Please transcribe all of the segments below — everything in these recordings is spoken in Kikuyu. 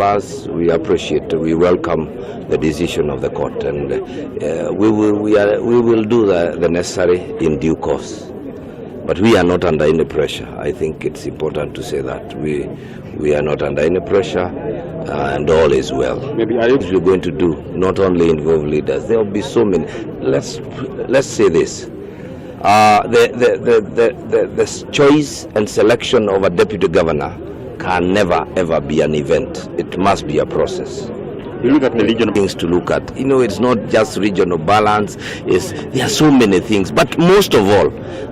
Us, we appreciate, we welcome the decision of the court, and we will do the necessary in due course. But we are not under any pressure. I think it's important to say that we are not under any pressure, and all is well. Maybe are you We're going to do not only involve leaders. There will be so many. Let's say this. The choice and selection of a deputy governor can never ever be an event. It must be a process. You look at the regional Things to look at. It's not just regional balance. There are so many things. But most of all,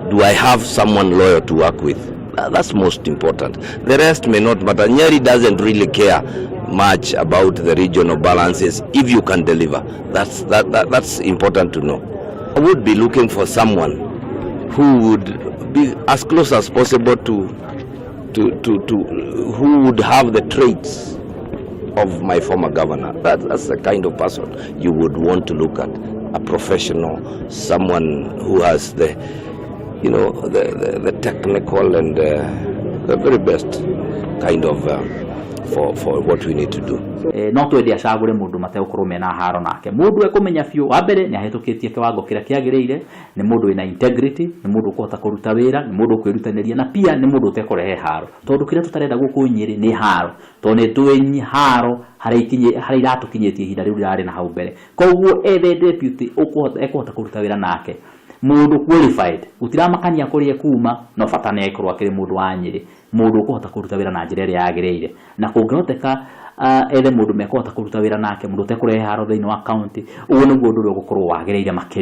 do I have someone loyal to work with? That's most important. The rest may not matter. Nyeri doesn't really care much about the regional balances if you can deliver. That's important to know. I would be looking for someone who would be as close as possible to who would have the traits of my former governor. That's the kind of person you would want to look at. A professional, someone who has the technical and the very best kind of for what we need to do. No twende acagũre mũndũ mategũkorwo mena haro nake, mũndũ ekũmenya biũ wa mbere nĩ ahĩtũkĩtie kĩwango kĩrĩa kĩagĩrĩire, nĩ mũndũ wĩna integrity, nĩ mũndũ ũkũhota kũruta wĩra, nĩ mũndũ ũkwĩrutanĩria, na pia nĩ mũndũ ũtekũrehe haro, tondũ kĩrĩa tũtarenda gũkũ Nyĩrĩ nĩ haro, tondũ nĩ tũĩ haro harĩa iratũkinyĩtie ihinda rĩu rĩrarĩ na hau mbere. Koguo ethe deputy ũkũhota ekũhota kũruta wĩra nake, mũndũ qualified, gũtiramakania kũrĩa kuma, no bata nĩ akorwo akĩrĩ mũndũ wa Nyĩrĩ, mũndũ ũkũhota kũruta wĩra na njĩra ĩrĩa yagĩrĩire, na kũngĩhoteka ethe mũndũ mekũhota kũruta wĩra nake, mũndũ ũtekũrehe haro thĩinĩ wa county. Ũguo nĩguo ũndũ ũrĩa ũgũkorwo wagĩrĩire makĩria.